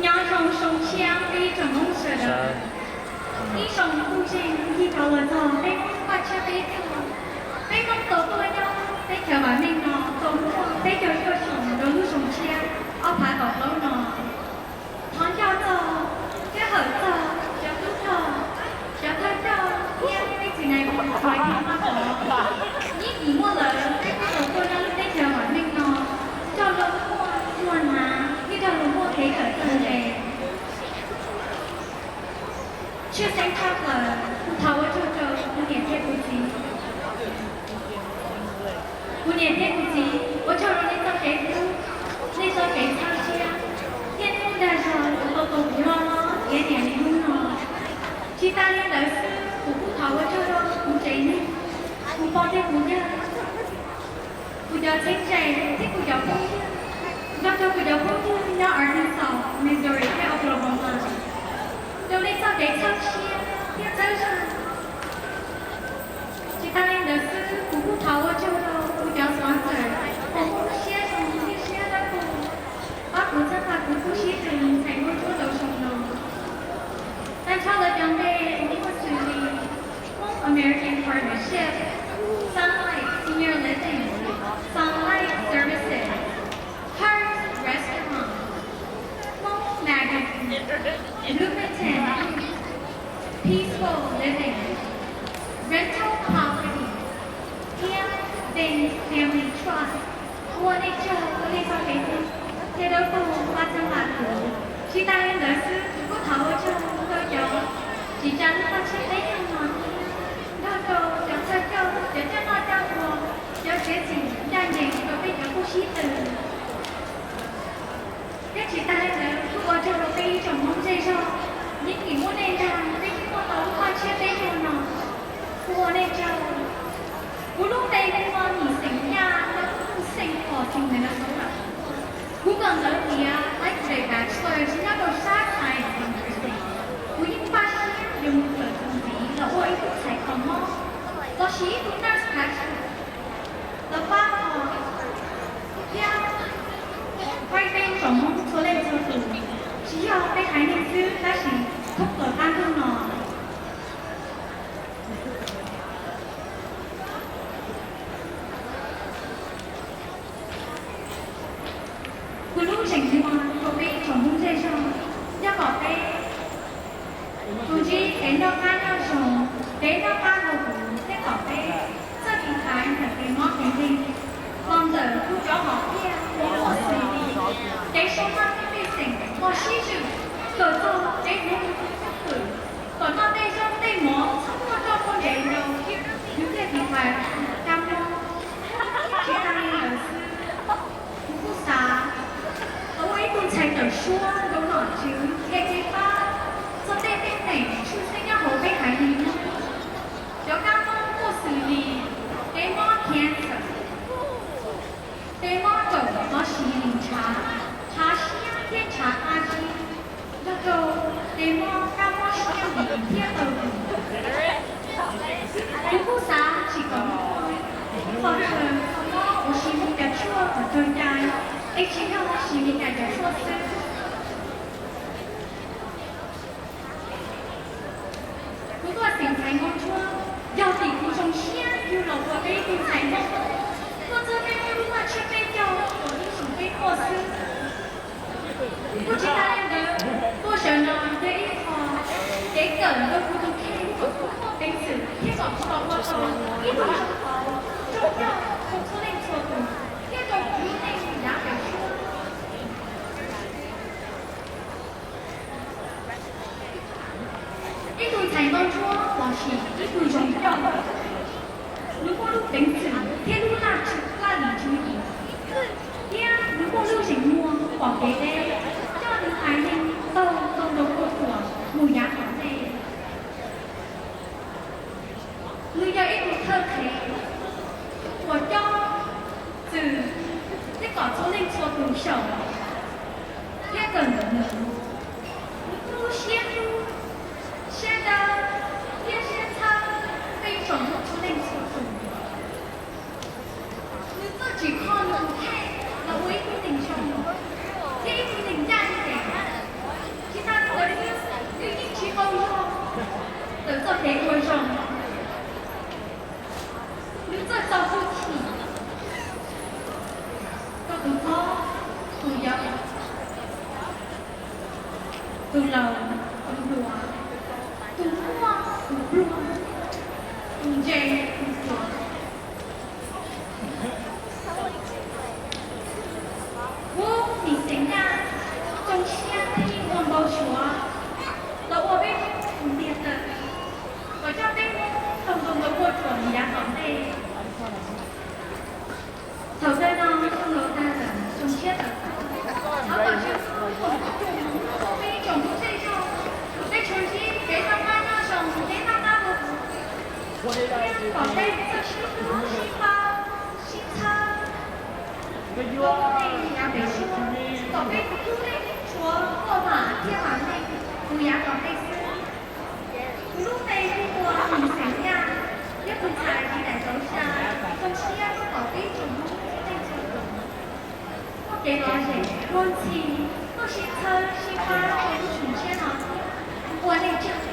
Nyob zoo xyoo tshiab peb ib tsoom Hmoob sawv daws. Ib xyoos kuj tseem yig tau los txog peb Hmoob lub paj tshiab peb caug. Peb Hmoob tau tuaj nyob teb chaws vam meej no tau muaj peb caug cuaj xyoos rau lub xyoo tshiab ob phav kaum plaub no. Thov nco txog, thiab hawm txog cov tub rog, cov thawj coj thiab peb txiv nais phoo uas yog Mab Pov. Yeej vim muaj lawv peb thiaj tau tuaj nyob lub teb chaws vam meej no, nrog luag muaj luag hnav thiab nrog luag muaj kev kawm txawj ntse. Tshwj xeeb tshaj plaws kuv thov ua tsaug rau kuv niam thiab kuv txiv. Kuv niam thiab kuv txiv, ua tsaug rau nej txoj kev hlub, nej txoj kev txhawb siab, thiab nej lub dag zog uas tau tos kuv loj hlob tiav niam li hnub no. Tsis tas li ntawd xwb, kuv kuj thov ua tsaug rau kuv tsev neeg, kuv pog thiab kuv yawg, kuv cov txheeb ze thiab kuv cov phooj ywg, nrog rau kuv cov phooj ywg nyob Arkansas, Missouri thiab Oklahoma, rau nej txoj kev txhawb siab thiab txhawb zog. Tsis tas li ntawd xwb, kuv kuj thov ua tsaug rau kuv cov sponsor uas muaj lub siab zoo thiab siab dawb paug pab kuv txhawb nqa kuv lub sij hawm ntxhais muaj tsuab rau xyoo no. Tag nrho lawv cov npe uas muaj xws li Hmong American Partnership, Sunlight Senior Living, Sunlight Services, Hearts Restaurant, Hmong Magazine, Lumiton, Peaceful Living, Rental Property, thiab Banks Family Trust. Ua nej tsaug ua nej txoj kev hlub thiab dawb paug pab txhawb nqa kuv. Tsis tas li ntawd xwb, kuv kuj thov ua tsaug rau cov tsis tsa lub paj tshiab peb caug no thiab, nrog rau cov thawj coj, cov coj noj coj ua, cov txiav txim ncaj ncees rau peb cov kuj sib tw. Thiab tsis tas li ntawd, kuj ua tsaug rau peb ib tsoom Hmoob zej zog, yeej vim muaj nej ntag peb thiaj muaj tau lub paj tshiab peb caug no. Kuv ua nej tsaug. Kuv lub npe hu ua Mim Xeem Yaj, nyob Tuj Xeem Pos Xeem Nees Xov Lam. Kuv kawm ntawv tiav Life Bachelor nyob rau sab Science University. Kuv yeej npaj siab yuav mus kawm tus ntxiv los ua ib tug ntxhais kho mob, los sis ib tug nurse practitioner los pab kho thiab pab peb tsoom Hmoob txhua leej txhua tus, tsis yog peb haiv neeg xwb tab sis thoob plaws qab ntuj no. Kuv lub zeem muag rau peb tsoom Hmoob zej zog, yog kom peb tus ntsib kev noj qab nyob zoo, kev noj qab nyob huv, thiab kom peb txawj tiv thaiv ntawm kev mob kev nkeeg los ntawm kuv cov hom phiaj uas muaj xws li kev sau noj thiab pej xeem los sib zwm, kawm txog kev hloov hwm, kom noj tej zaub tej mov txhob muaj roj muaj ntev ntau, yus thiaj tiv thaiv kab mob. Tsis tas li ntawd xwb, kuv kuj xav tau ua ib tug ntxhais tawm suab rau nom tswv qhia kev pab txog tej teeb meem tshwj xeeb nyob hauv peb haiv neeg Hmoob. Cov kab mob muaj xws li kev mob cancer, kev mob kaum los sis li ntshav, ntshav siab thiab ntshav qab zib, nrog rau kev mob kab mob siab nqhis thiab taw hwm. Kuv kuj xav tsis kom muaj qhov chaw mob uas siv Meskas tshuaj kom raug cai, es tsis yog siv Meskas cov tshuaj xwb. Kuv tuaj xeem ntxhais Hmoob Tshuab yog vim kuv zoo siab yug los ua peb ib tug ntxhais Hmoob, tuaj txog peb lub paj tshiab peb caug uas ib tsoom peb tuaj xwb. Kuj tsis tas li ntawd, tuaj sawv no yog ib qho kev kawm rau kuv tus kheej kom kuv muaj peev xwm thiab kom kuv tau ua tau ib tug zoo hauv zoo coj rau txhua leej txhua tus thiab rau kuv lub neej yav pem suab. Ib tug ntxhais Nkauj Ntsuab los sis ib tug zoo coj, nws muaj lub peev xwm thiab lub laj, laj lim tswv yim, thiab nws muaj lub zeem muag pom kev deb, coj nws haiv neeg taug ntoo rau kuaj tuam mus yav tom ntej. Nws yog ib tug thawj qhev uas coj txwm thiab kom txhua leej txhua tus xyaum thiab kawm ntawv nws. Nws muaj lub siab hlub, siab dawb thiab siab txhawb peb tsoom Hmoob txhua leej txhua tus. Nws txawj tsim kho nws tus kheej los ua ib tug neeg zoo thiab ib tug neeg ncaj ncees. Kev ua zoo, lub txawj txo hwj chim, koj tus hlob, tus yau, tus laus, tus hluas, tus muaj, tus pluag, tus ntse, tus ruam. Kuv Mim Xeem Yaj, zoo siab thiab yeej ua npau suav los ua peb Hmoob tus ntiag tawm, kom coj peb Hmoob tau nkaus nkaus ua ruam yav tom ntej. Thaum kawg no zoo nkaus tag lawm, zoo siab tawm tuaj. Thov kom Tswv Ntuj pab peb tsoom Hmoob zej zog, peb tsuas ntsib kev noj qab nyob zoo, kev noj qab nyob zoo, thiab kom peb txawj sib hlub sib pab sib txhawb. Kuv lub npe Yav Pem Suab, kom peb tus hlub nej tshuav tuaj vam thiab vam meej mus yav tom ntej xwb. Kuv lub npe hu ua Mim Xeem Yaj, yog tus ntxhais Lis Daim Zauv Xya, zoo siab tuaj tom peb tsoom Hmoob txhua leej txhua tus. Muaj kev lom zem, muaj ntxhi, tuaj sib txhawb sib pab rau lub xyoo tshiab no thiab. Ua nej tsaug.